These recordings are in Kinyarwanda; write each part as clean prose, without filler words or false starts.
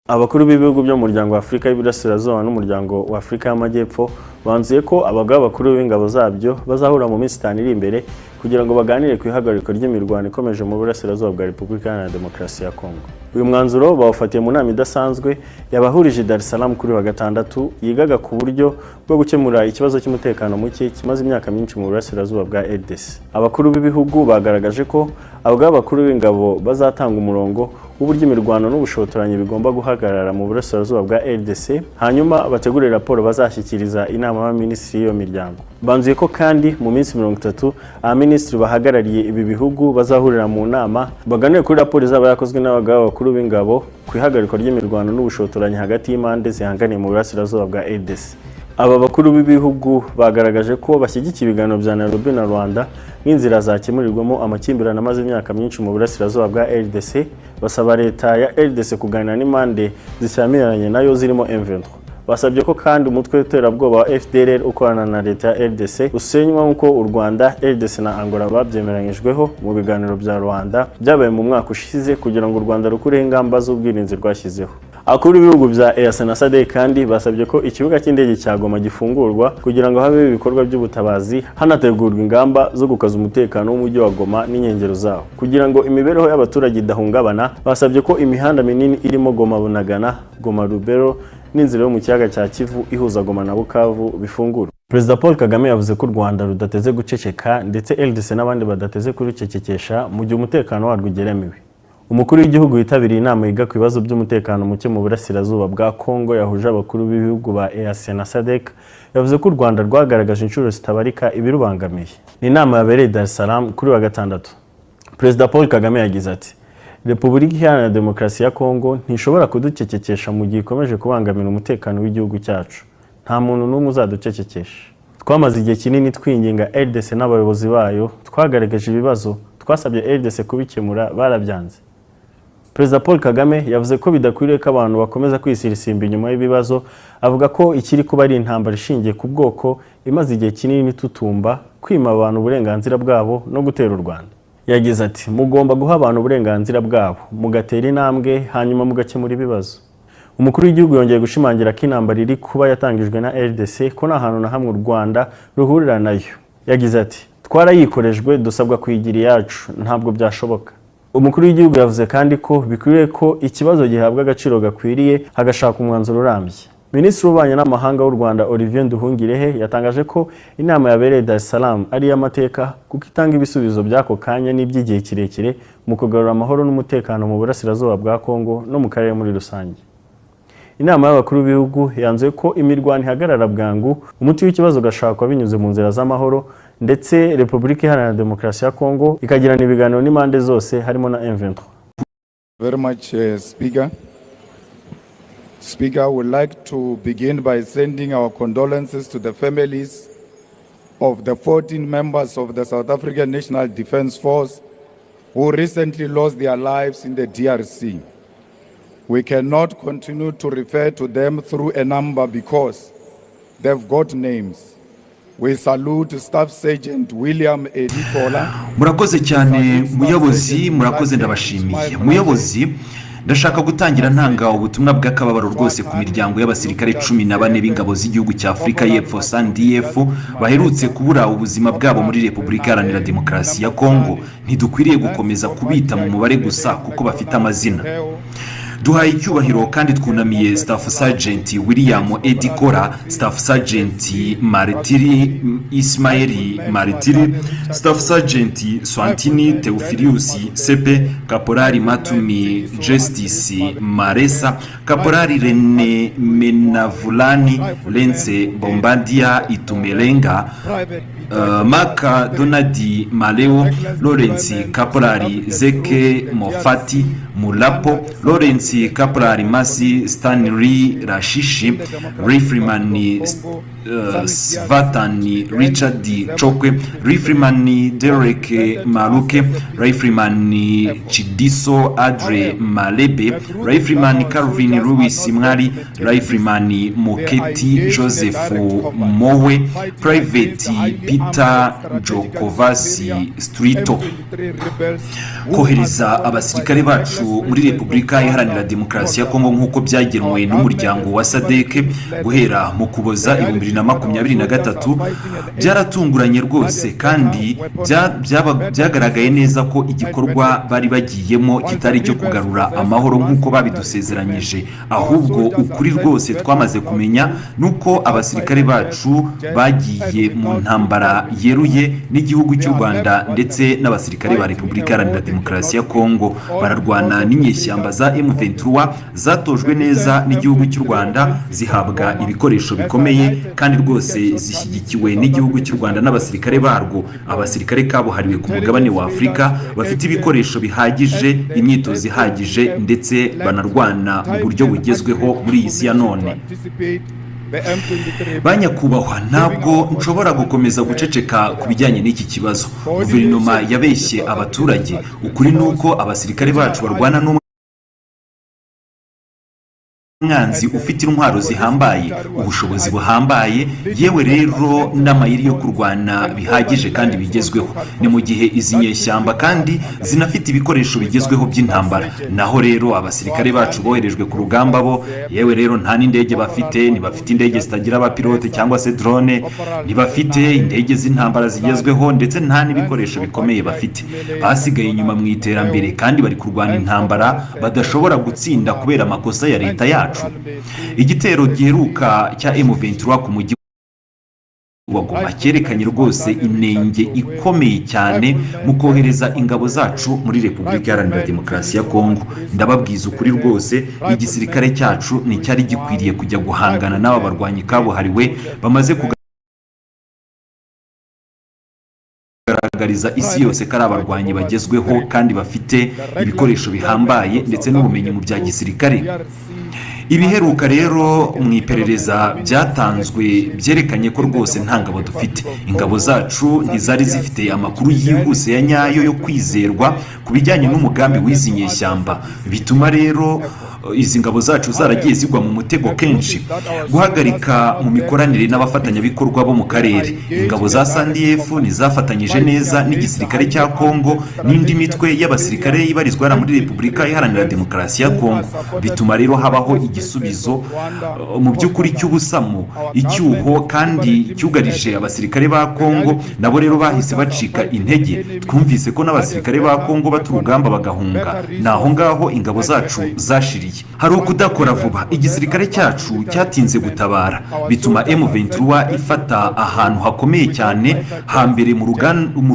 Abakuru b'ibihugu byo mu Muryango wa Afurika y'Iburasirazuba n'Umuryango wa Afurika y'Amajyepfo banzuye ko abagaba bakuru b'ingabo zabyo bazahura mu minsi 5 iri imbere kugira ngo baganire ku ihagarikwa ry'imirwano ikomeje mu burasirazuba bwa Repubulika Iharanira Demokarasi ya Kongo. Uyu mwanzuro bawufatiye mu nama idasanzwe yabahurije i Dar es Salaam kuri wa gatandatu, yigaga ku buryo bwo gukemura ikibazo cy'umutekano muke kimaze imyaka myinshi mu burasirazuba bwa RDC. Abakuru b'ibihugu bagaragaje ko abagaba bakuru b'ingabo bazatanga umurongo w'uburyo imirwano n'ubushotoranyi bigomba guhagarara mu burasirazuba bwa RDC, hanyuma bategure raporo bazashyikiriza inama y'abaminisitiri y'iyo miryango. Banzuye ko kandi mu minsi 30 abaminisitiri bahagarariye ibi bihugu bazahurira mu nama baganire kuri raporo izaba yakozwe n'abagaba bakuru b'ingabo ku ihagarikwa ry'imirwano n'ubushotoranyi hagati y'impande zihanganiye mu burasirazuba bwa RDC. Aba bakuru b'ibihugu bagaragaje ko bashyigikiye ibiganiro bya Nairobi na Rwanda nk'inzira zakemurirwamo amakimbirane amaze imyaka myinshi mu burasirazuba bwa RDC, basaba leta ya RDC kuganira n'impande zishyamiranye nayo zirimo M23. Basabye ko kandi umutwe w'iterabwoba wa FDLR ukorana na leta ya RDC usenywa nk'uko u Rwanda, RDC na Angola babyemeranyijweho mu biganiro bya Rwanda byabaye mu mwaka ushize kugira ngo u Rwanda rukureho ingamba z'ubwirinzi rwashyizeho. Abakuru b'ibihugu bya EAC na SADC kandi basabye ko ikibuga cy'indege cya Goma gifungurwa kugira ngo habeho ibikorwa by'ubutabazi, hanategurwa ingamba zo gukaza umutekano w'umujyi wa Goma n'inkengero zawo kugira ngo imibereho y'abaturage idahungabana. Basabye ko imihanda minini irimo Goma Bunagana, Goma Lubero n'inzira yo mu kiyaga cya Kivu ihuza Goma na Bukavu bifungurwa. Perezida Paul Kagame yavuze ko u Rwanda rudateze guceceka ndetse RDC n'abandi badateze kurucecekesha mu gihe umutekano warwo ugeramiwe. Umukuru w'igihugu witabiriye inama yiga ku bibazo by'umutekano muke mu burasirazuba bwa Kongo yahuje abakuru b'ibihugu ba EAC na SADC yavuze ko u Rwanda rwagaragaje inshuro zitabarika ibirubangamiye. Ni inama yabereye i Dar es Salaam kuri wa gatandatu. Perezida Paul Kagame yagize ati: "Repubulika Iharanira Demokarasi ya Kongo ntishobora kuducecekesha mu gihe ikomeje kubangamira umutekano w'igihugu cyacu. Nta muntu n'umwe uzaducecekesha. Twamaze igihe kinini twinginga RDC n'abayobozi bayo, twagaragaje ibibazo, twasabye RDC kubikemura, barabyanze." Perezida Paul Kagame yavuze ko bidakwiriye ko abantu bakomeza kwisirisimba inyuma y'ibibazo, avuga ko ikiri kuba ari intambara ishingiye ku bwoko imaze igihe kinini itutumba, kwima abantu uburenganzira bwabo no gutera u Rwanda. Yagize ati: "Mugomba guha abantu uburenganzira bwabo, mugatera intambwe, hanyuma mugakemura ibibazo." Umukuru w'igihugu yongeye gushimangira ko intambara iri kuba yatangijwe na RDC, ko nta hantu na hamwe u Rwanda ruhurira nayo. Yagize ati: "Twarayikorejwe, dusabwa kuyigira iyacu, ntabwo byashoboka." Umukuru w'igihugu yavuze kandi ko bikwiriye ko ikibazo gihabwa agaciro gakwiriye, hagashakwa umwanzuro urambye. Minisitiri w'Ububanyi n'Amahanga w'u Rwanda, Olivier Nduhungirehe, yatangaje ko inama yabereye Dar es Salaam ari iy'amateka kuko itanga ibisubizo by'ako kanya n'iby'igihe kirekire mu kugarura amahoro n'umutekano mu burasirazuba bwa Kongo no mu karere muri rusange. Inama y'abakuru b'ibihugu yanzuye ko imirwano ihagarara bwangu, umuti w'ikibazo ugashakwa binyuze mu nzira z'amahoro, ndetse Repubulika Iharanira Demokarasi ya Kongo ikagirana ibiganiro n'impande zose harimo na M23. Very much, Speaker. Speaker, I would like to begin by sending our condolences to the families of the 14 members of the South African National Defence Force who recently lost their lives in the DRC. We cannot continue to refer to them through a number because they've got names. We salute Staff Sergeant William Eddie Kola. Murakoze cyane muyobozi, murakoze, ndabashimiye muyobozi. Ndashaka gutangira ntanga ubutumwa bw'akababaro rwose ku miryango y'abasirikare 14 b'ingabo z'igihugu cya Afurika y'Epfo, SANDF, baherutse kubura ubuzima bwabo muri Repubulika Iharanira Demokarasi ya Kongo. Ntidukwiriye gukomeza kubita mu mubare gusa kuko bafite amazina. Duhaye icyubahiro kandi twunamiye Staff Sergeant William Eddie Kora, Staff Sergeant Maritiri Ismail Maritiri, Staff Sergeant Swantini Teofilius Sepe, Kaporali Matumi Justice Maresa, Kaporali Rene Menavulani Lense Bombardier Itumelenga, Maka Donadi Maleo Lawrence, Kaporali Zeke Mofati Mulapo Lawrence, Kaporali Masi Stanley Rashishi, Rifleman Svatani Richard Chokwe, Rifleman Derek Maluke, Rifleman Chidiso Adre Malebe, Rifleman Calvin Lewis Mwari, Rifleman Moketi Joseph Mowe, Private Peter Jokovasi Strito. Kohereza abasirikare bacu muri Repubulika Iharanira Demokarasi ya Kongo nk'uko byagenwe n'umuryango wa SADC guhera mu Kuboza 2023 byaratunguranye rwose, kandi byagaragaye neza ko igikorwa bari bagiyemo kitari icyo kugarura amahoro nk'uko babidusezeranyije. Ahubwo ukuri rwose twamaze kumenya ni uko abasirikare bacu bagiye mu ntambara yeruye n'igihugu cy'u Rwanda ndetse n'abasirikare ba Repubulika Iharanira Demokarasi ya Kongo. Bararwana n'inyeshyamba za M23 zatojwe neza n'igihugu cy'u Rwanda, zihabwa ibikoresho bikomeye, kandi rwose zishyigikiwe n'igihugu cy'u Rwanda n'abasirikare barwo, abasirikare kabuhariwe ku mugabane wa Afurika, bafite ibikoresho bihagije, imyitozo ihagije, ndetse banarwana mu buryo bugezweho muri iyi si ya none. Banyakubahwa, ntabwo nshobora gukomeza guceceka ku bijyanye n'iki kibazo. Guverinoma yabeshye abaturage. Ukuri ni uko abasirikare bacu barwana n'umwanzi ufite intwaro zihambaye, ubushobozi buhambaye, yewe rero n'amayeri yo kurwana bihagije kandi bigezweho. Ni mu gihe izi nyeshyamba kandi zinafite ibikoresho bigezweho by'intambara. Naho rero abasirikare bacu boherejwe ku rugamba bo, yewe rero, nta n'indege bafite. Ntibafite indege zitagira abapilote cyangwa se drone, ntibafite indege z'intambara zigezweho, ndetse nta n'ibikoresho bikomeye bafite. Basigaye inyuma mu iterambere kandi bari kurwana intambara badashobora gutsinda kubera amakosa ya leta yacu. Igitero giheruka cya M23 ku mujyi wa Goma cyerekanye rwose inenge ikomeye cyane mu kohereza ingabo zacu muri Repubulika Iharanira Demokarasi ya Kongo. Ndababwiza ukuri rwose, igisirikare cyacu nticyari gikwiriye kujya guhangana n'aba barwanyi kabuhariwe bamaze kugaragariza isi yose ko ari abarwanyi bagezweho kandi bafite ibikoresho bihambaye ndetse n'ubumenyi mu bya gisirikare. Ibiheruka rero mu iperereza byatanzwe byerekanye ko rwose nta ngabo dufite. Ingabo zacu ntizari zifite amakuru yihuse ya nyayo yo kwizerwa ku bijyanye n'umugambi w'izi nyeshyamba, bituma rero izi ngabo zacu zaragiye zigwa mu mutego kenshi. Guhagarika mu mikoranire n'abafatanyabikorwa bo mu karere: ingabo za SANDF ntizafatanyije neza n'igisirikare cya Kongo n'indi mitwe y'abasirikare ibarizwa hariya muri Repubulika Iharanira Demokarasi ya Kongo, bituma rero habaho igisubizo mu by'ukuri cy'ubusamo, icyuho kandi cyugarije abasirikare ba Kongo. Nabo rero bahise bacika intege. Twumvise ko n'abasirikare ba Kongo bata urugamba bagahunga. Ni aho ngaho ingabo zacu zashiriye. Hari ukudakora vuba: igisirikare cyacu cyatinze gutabara, bituma M23 ifata ahantu hakomeye cyane hambere mu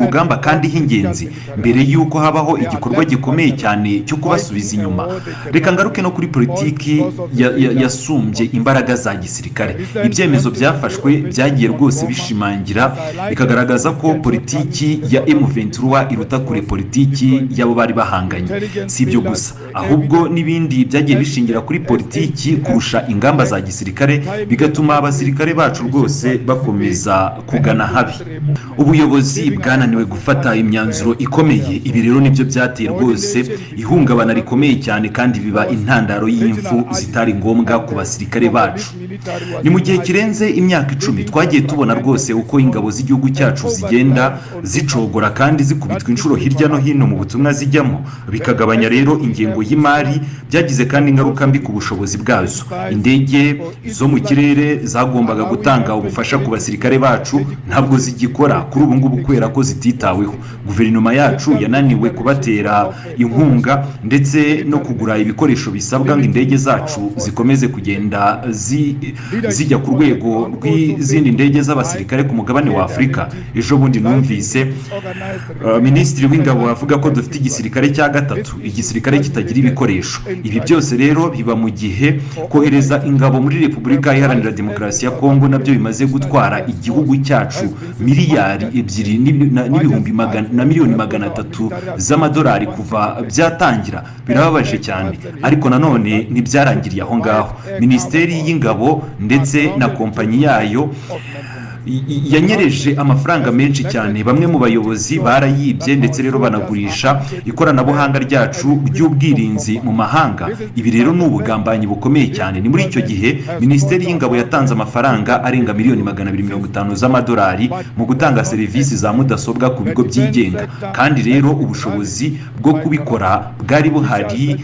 rugamba kandi h'ingenzi, mbere y'uko habaho igikorwa gikomeye cyane cyo kubasubiza inyuma. Reka ngaruke no kuri politiki yasumbye imbaraga za gisirikare. Ibyemezo byafashwe byagiye rwose bishimangira, bikagaragaza ko politiki ya M23 iruta kure politiki y'abo bari bahanganye. Si ibyo gusa, ahubwo n'ibindi byagiye bishingira kuri politiki kurusha ingamba za gisirikare, bigatuma abasirikare bacu rwose bakomeza kugana habi. Ubuyobozi bwananiwe gufata imyanzuro ikomeye. Ibi rero nibyo byateye rwose ihungabana rikomeye cyane kandi biba intandaro y'imfu zitari ngombwa ku basirikare bacu. Ni mu gihe kirenze imyaka 10 twagiye tubona rwose uko ingabo z'igihugu cyacu zigenda zicogora kandi zikubitwa inshuro hirya no hino mu butumwa zijyamo, bikagabanya rero ingengo y'imari. Byagize kandi ingaruka mbi ku bushobozi bwazo. Indege zo mu kirere zagombaga gutanga ubufasha ku basirikare bacu ntabwo zigikora kuri ubu ngubu kubera ko zititaweho. Guverinoma yacu yananiwe kubatera inkunga ndetse no kugura ibikoresho bisabwa ngo indege zacu zikomeze kugenda zijya ku rwego rw'izindi ndege z'abasirikare ku mugabane wa Afurika. Ejo bundi numvise minisitiri w'ingabo avuga ko dufite igisirikare cya gatatu, igisirikare kitagira ibikoresho. Ibi byose rero biba mu gihe kohereza ingabo muri Repubulika Iharanira Demokarasi ya Kongo nabyo bimaze gutwara igihugu cyacu miliyari 2 n'ibihumbi na miliyoni 300 z'amadolari kuva byatangira. Birababaje cyane. Ariko nanone ntibyarangiriye aho ngaho. Minisiteri y'ingabo ndetse na kompanyi yayo Yanyereje amafaranga menshi cyane. Bamwe mu bayobozi barayibye, ndetse rero banagurisha ikoranabuhanga ryacu ry'ubwirinzi mu mahanga. Ibi rero ni ubugambanyi bukomeye cyane. Ni muri icyo gihe Minisiteri y'Ingabo yatanze amafaranga arenga miliyoni 250 z'amadolari mu gutanga serivisi za mudasobwa ku bigo byigenga, kandi rero ubushobozi bwo kubikora bwari buhari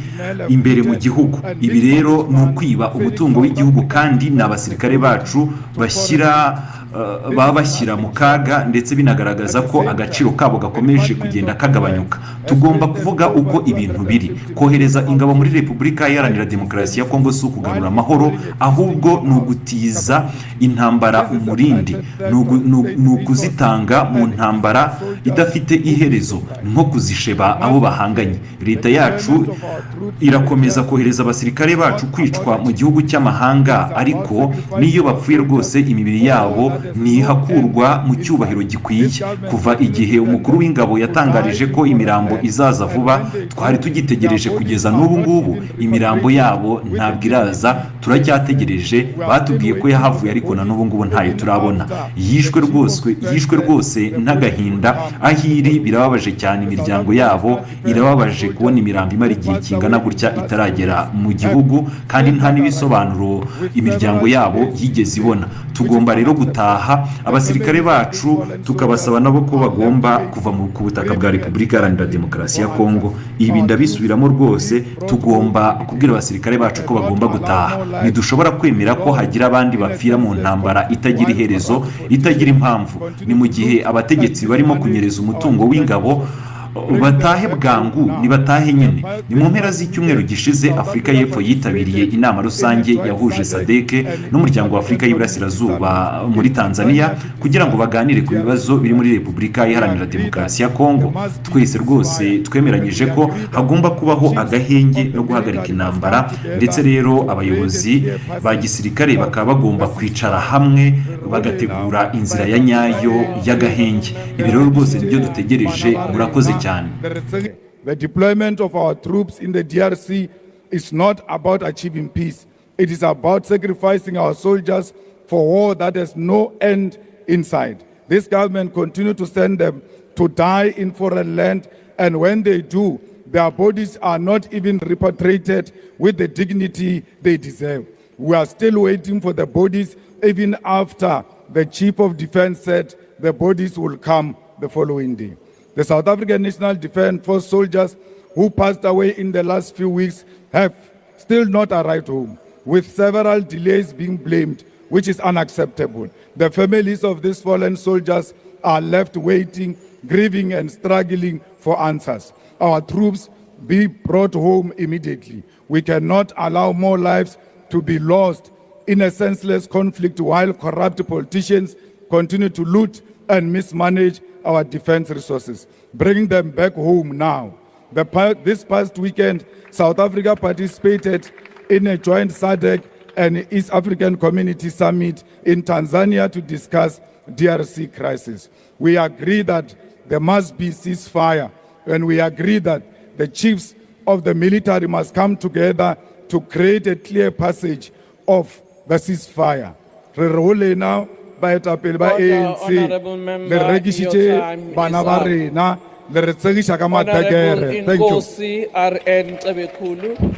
imbere mu gihugu. Ibi rero ni ukwiba umutungo w'igihugu, kandi ni abasirikare bacu bashyira baba bashyira mu kaga, ndetse binagaragaza ko agaciro kabo gakomeje kugenda kagabanyuka. Tugomba kuvuga uko ibintu biri. Kohereza ingabo muri Repubulika Iharanira Demokarasi ya Kongo si ukugarura amahoro, ahubwo ni ugutiza intambara umurindi, ni ukuzitanga mu ntambara idafite iherezo, ni nko kuzisheba abo bahanganye. Leta yacu irakomeza kohereza abasirikare bacu kwicwa mu gihugu cy'amahanga, ariko n'iyo bapfuye rwose imibiri yabo ntihakurwa mu cyubahiro gikwiye. Kuva igihe umukuru w'ingabo yatangarije ko imirambo izaza vuba, twari tugitegereje. Kugeza n'ubu ngubu imirambo yabo ntabwo iraza, turacyategereje. Batubwiye ko yahavuye, ariko na n'ubu ngubu ntayo turabona. Yishwe rwose, yishwe rwose n'agahinda. Aho iri birababaje cyane, imiryango yabo irababaje kubona imirambo imara igihe kingana gutya itaragera mu gihugu, kandi nta n'ibisobanuro imiryango yabo yigeze ibona. Tugomba rero gutaha abasirikare bacu, tukabasaba nabo ko bagomba kuva ku butaka bwa Repubulika Iharanira Demokarasi ya Kongo. Ibi ndabisubiramo rwose, tugomba kubwira abasirikare bacu ko bagomba gutaha. Ntidushobora kwemera ko hagira abandi bapfira mu ntambara itagira iherezo, itagira impamvu. Ni mu gihe abategetsi barimo kunyereza umutungo w'ingabo. Batahe bwangu, nibatahe nyine. Ni mu mpera z'icyumweru gishize Afurika y'Epfo yitabiriye inama rusange yahuje SADC n'Umuryango wa Afurika y'Iburasirazuba muri Tanzania, kugira ngo baganire ku bibazo biri muri Repubulika Iharanira Demokarasi ya Kongo. Twese rwose twemeranyije ko hagomba kubaho agahenge no guhagarika intambara, ndetse rero abayobozi ba gisirikare bakaba bagomba kwicara hamwe bagategura inzira ya nyayo y'agahenge. Ibi rero rwose nibyo dutegereje. Murakoze cyane. The deployment of our troops in the DRC is not about achieving peace. It is about sacrificing our soldiers for war that has no end in sight. This government continue to send them to die in foreign land, and when they do, their bodies are not even repatriated with the dignity they deserve. We are still waiting for the bodies, even after the Chief of Defense said the bodies will come the following day. The South African National Defence Force soldiers who passed away in the last few weeks have still not arrived home, with several delays being blamed, which is unacceptable. The families of these fallen soldiers are left waiting, grieving, and struggling for answers. Our troops be brought home immediately. We cannot allow more lives to be lost in a senseless conflict while corrupt politicians continue to loot and mismanage our defense resources. Bring them back home now. This past weekend, South Africa participated in a joint SADC and East African Community Summit in Tanzania to discuss DRC crisis. We agree that there must be ceasefire, and we agree that the chiefs of the military must come together to create a clear passage of the ceasefire. Re re ho lena baetapele ba Order, ANC, honorable member, le rekisitse your time bana is ba up. rena, le re tshegiša ka Honorable matekere. Thank you. Inkosi R.N. Cebekhulu.